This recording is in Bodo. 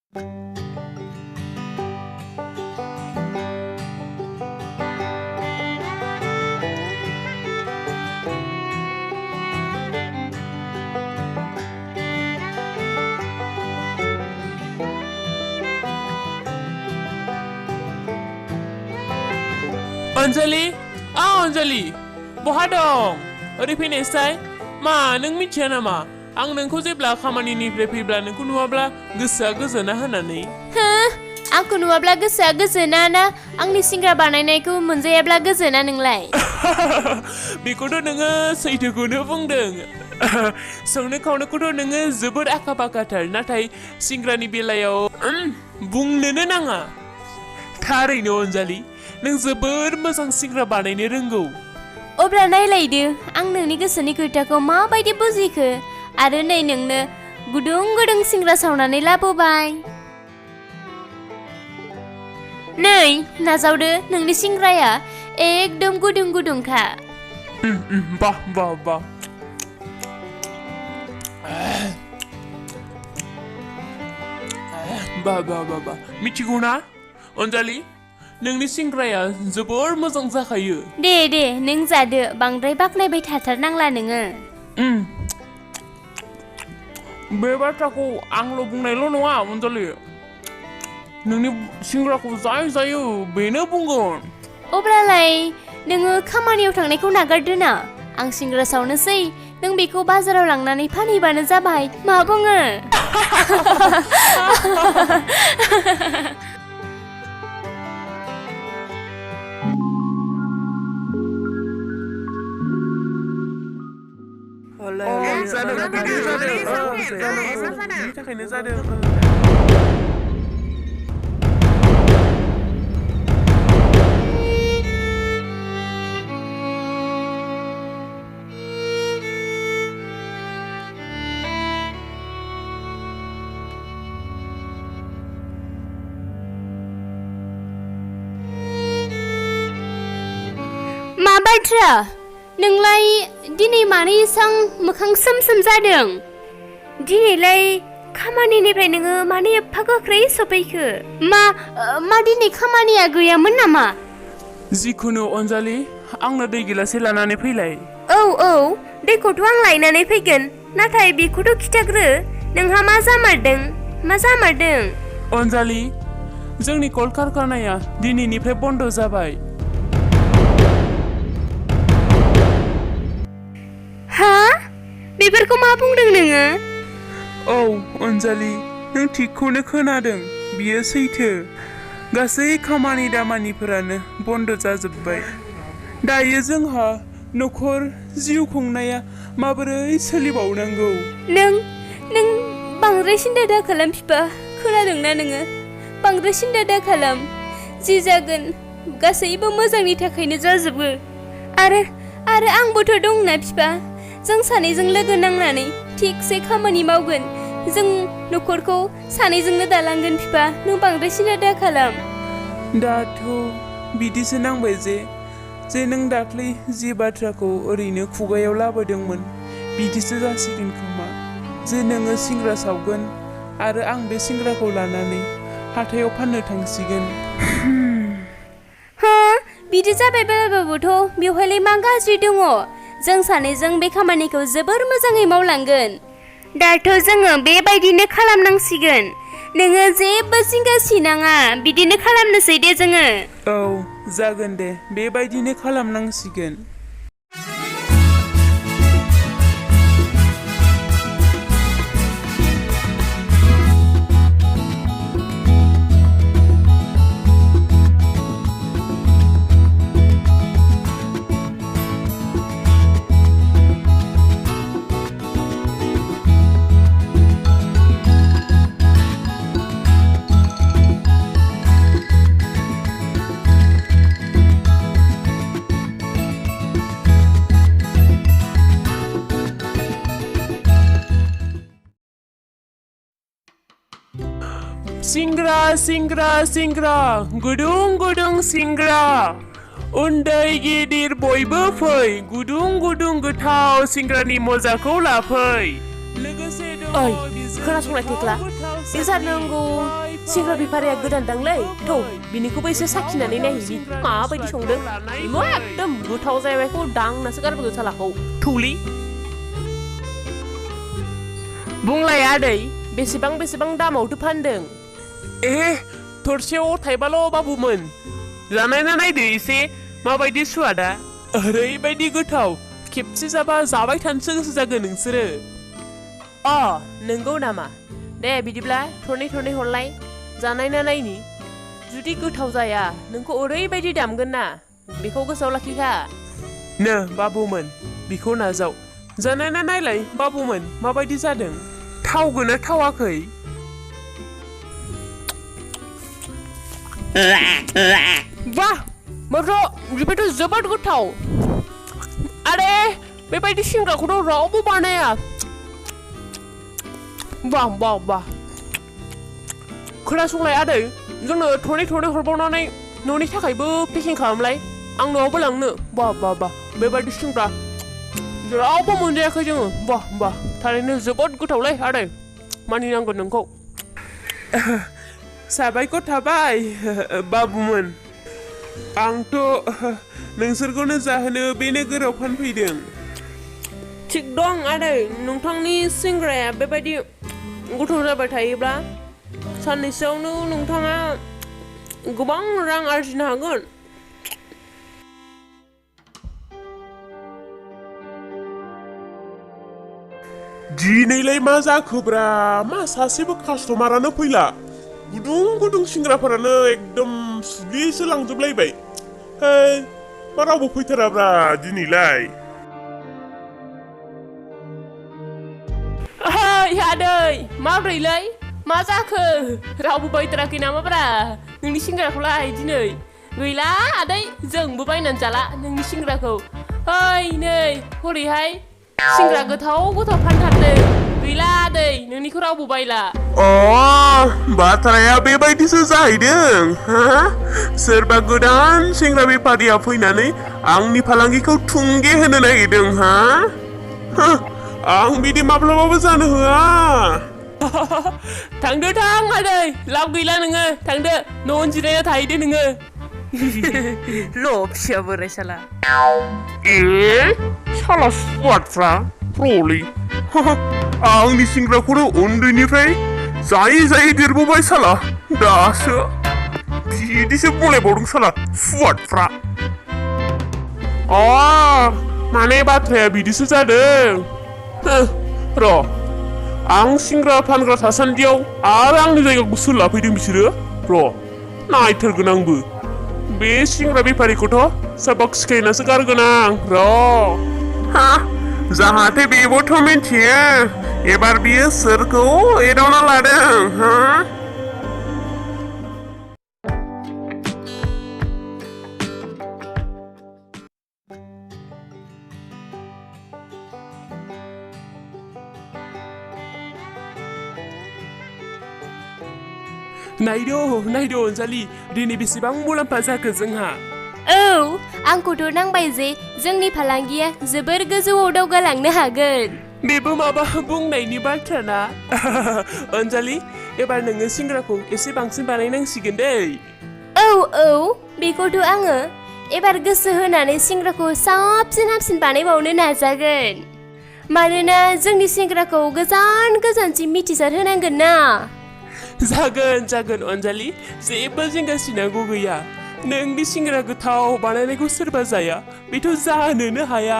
अनजालि अनजालि बहा दं ओरै फैनायसाय मा नों मिथिया नामा आं नोंखौ जेब्ला खामानिनिफ्राय फैब्ला नोंखौ नुवाब्ला गोसोआ गोजोना होननानै हो आंखौ नुवाब्ला गोसोआ गोजोना ना आंनि सिंग्रा बानायनायखौ मोनजायाब्ला गोजोना नोंलाय बेखौथ' नोङो सैथोखौनो बुंदों संनो खावनोखौथ' नोङो जोबोद आखा फाखाथार नाथाय सिंग्रानि बेलायाव बुंनोनो नाङा थारैनो अनजालि नों जोबोद मोजां सिंग्रा बानायनो रोंगौ अब्ला नायलायदो आं नोंनि गोसोनि खोथाखौ माबायदि बुजिखो आरो नै नोंनो गुदुं गुदुं सिंग्रा सावनानै लाबोबाय नै नाजावदो नोंनि सिंग्राया एकदम गुदुं गुदुंखा बाह बाह बाह बाह बाह बाह बाह मिथिगौ ना अनजालि नोंनि सिंग्राया जोबोर मोजां जाखायो दे दे नों जादो बांद्राय बाख्नायबाय थाथारनांला नोङो बे बाथ्राखौ आंल' बुंनायल' नङा अनजालि नोंनि सिंग्राखौ जाय जायो बेनो बुंगोन अब्लालाय नोङो खामानियाव थांनायखौ नागारदो ना आं सिंग्रा सावनोसै नों बेखौ बाजाराव लांनानै फानहैबानो जाबाय मा बुङो मा बाथ्रा नोंलाय दिनै मानो एसां मोखां सोम जादों दिनैलाय खामानिनिफ्राय नोङो मानो एफा गोख्रै सफैखो मा दिनै खामानिया गैयामोन नामा जिखुनु अनजालि आंनो दै गिलासे लानानै फैलाय औ दैखौथ' आं लायनानै फैगोन नाथाय बेखौथ' खिथाग्रो नोंहा मा जामारदों अनजालि जोंनि कलकारखानाया दिनैनिफ्राय बन्द जाबाय हा बेफोरखौ मा बुंदों नोङो औ अनजालि नों थिगखौनो खोनादों बियो सैथो गासै खामानि दामानिफोरानो बन्द जाजोब्बाय दायो जोंहा नखर जिउ खुंनाया माबोरै सोलिबावनांगौ नों बांद्राय सिन्था दा खालाम बिफा खोनादोंना नोङो बांद्राय सिन्था दा खालाम जि जागोन गासैबो मोजांनि थाखायनो जाजोबो आरो आंबोथ' दंना बिफा जों सानैजों लोगो नांनानै थिगसे खामानि मावगोन जों नखरखौ सानैजोंनो दालांगोन बिफा नों बांद्राय सिन्था दा खालाम दाथ' बिदिसो नांबाय जे नों दाख्लै जि बाथ्राखौ ओरैनो खुगायाव लाबोदोंमोन बिदिसो जासिगोन खोमा जे नोङो सिंग्रा सावगोन आरो आं बे सिंग्राखौ लानानै हाथायाव फाननो थांसिगोन बिदि जाबाय बाबाबोथ' बेवहायलाय मा गाज्रि दङ जों सानैजों बे खामानिखौ जोबोर मोजाङै मावलांगोन दाथ' जोङो बेबायदिनो खालामनांसिगोन नोङो जेबो जिंगा सिनाङा बिदिनो खालामनोसै दे जोङो औ जागोन दे बेबायदिनो खालामनांसिगोन सिंग्रा गुदुं गुदुं सिंग्रा उन्दै गिदिर बयबो फै गुदुं गुदुं गोथाव सिंग्रानि मजाखौ लाफै लोगोसे खोनासंनाय थेख्ला बे जानांगौ सिंग्रा बेफारिया गोदानदांलै थौ बिनिखौबो एसे साखिनानै नायहैनि माबायदि संदों इमो एकदम गोथाव जाबायखौ दांनासो गारबोगोन सालाखौ थौलि बुंलाय आदै बेसेबां दामावथो फानदों थरसेयाव थाइबाल' बाबुमोन जानायना नायदो एसे माबायदि सुवादा ओरैबायदि गोथाव खेबसे जाबा जाबाय थानोसो गोसो जागोन नोंसोरो नंगौ नामा दे बिदिब्ला थरनै हरलाय जानायना नायनि जुदि गोथाव जाया नोंखौ ओरैबायदि दामगोन ना बेखौ गोसोआव लाखिखा नो बाबुमोन बेखौ नाजाव जानायना नायलाय बाबुमोन माबायदि जादों थावगोन ना थावाखै वाह माथो बेथ' जोबोद गोथाव आरे बेबायदि सिंग्राखौथ' रावबो बानाया वाह खोनासंलाय आदै जोंनो थरनै हरबावनानै न'नि थाखायबो पेकिं खालामलाय आं न'आवबो लांनो वाह बेबायदि सिंग्रा रावबो मोनजायाखै जोङो वाह थारैनो जोबोद गोथावलै आदै मानिनांगोन नोंखौ साबायखर थाबाय बाबुमोन आंथ' नोंसोरखौनो जाहोनो बे नोगोराव फानफैदों थिग दं आदै नोंथांनि सिंग्राया बेबायदि गोथाव जाबाय थायोब्ला साननैसोआवनो नोंथाङा गोबां रां आरजिनो हागोन दिनैलाय मा जाखोब्रा मा सासेबो कास्टमारानो फैला गुदुं सिंग्राफोरानो एकदम सुग्लिसो लांजोबलायबाय मा रावबो फैथाराब्रा दिनैलाय आदै माब्रैलै मा जाखो रावबो बायथाराखै नामाब्रा नोंनि सिंग्राखौलाय दिनै गैला आदै जोंबो बायनानै जाला नोंनि सिंग्राखौ नै हरैहाय सिंग्रा गोथाव फानथारदों गैला आदै नोंनिखौ रावबो बायला बाथ्राया बेबायदिसो जाहैदों सोरबा गोदान सिंग्रा बेफारिया फैनानै आंनि फालांगिखौ थुंगे होनो नागिरदों आं बिदि माब्लाबाबो जानो होआ थांदो थां आदै लाब गैला नोङो थांदो न'आवनो जिरायना थाहैदो नोङो ल'फिया बोराय साला साला सुवादफ्रा प्रलि आंनि सिंग्राखौनो उन्दैनिफ्राय जायै देरबोबाय साला दासो बिदिसो बुंलायबावदों साला सुवादफ्रा माने बाथ्राया बिदिसो जादों र' आं सिंग्रा फानग्रा थासान्दियाव आरो आंनि जायगाखौ सोर लाफैदों बिसोरो र' नायथारगोन आंबो बे सिंग्रा बेफारिखौथ' सबक सिखायनासो गारगोन आं जाहाथे बेबोथ' मिन्थियो एबार बियो सोरखौ एदावना लादों नायदो अनजालि दिनै बेसेबां मुलाम्फा जाखो जोंहा आंखौथ' नांबाय जे जोंनि फालांगिया जोबोर गोजौआव दावगालांनो हागोन बेबो माबा बुंनायनि बाथ्रा ना अनजालि एबार नोङो सिंग्राखौ एसे बांसिन बानायनांसिगोन दै बेखौथ' आङो एबार गोसो होनानै सिंग्राखौ साबसिन हामसिन बानायबावनो नाजागोन मानोना जोंनि सिंग्राखौ गोजानसिम मिथिसार होनांगोन ना जागोन अनजालि जेबो जिंगासिनांगौ गैया नोंनि सिंग्रा गोथाव बानायनायखौ सोरबा जाया बेथ' जानोनो हाया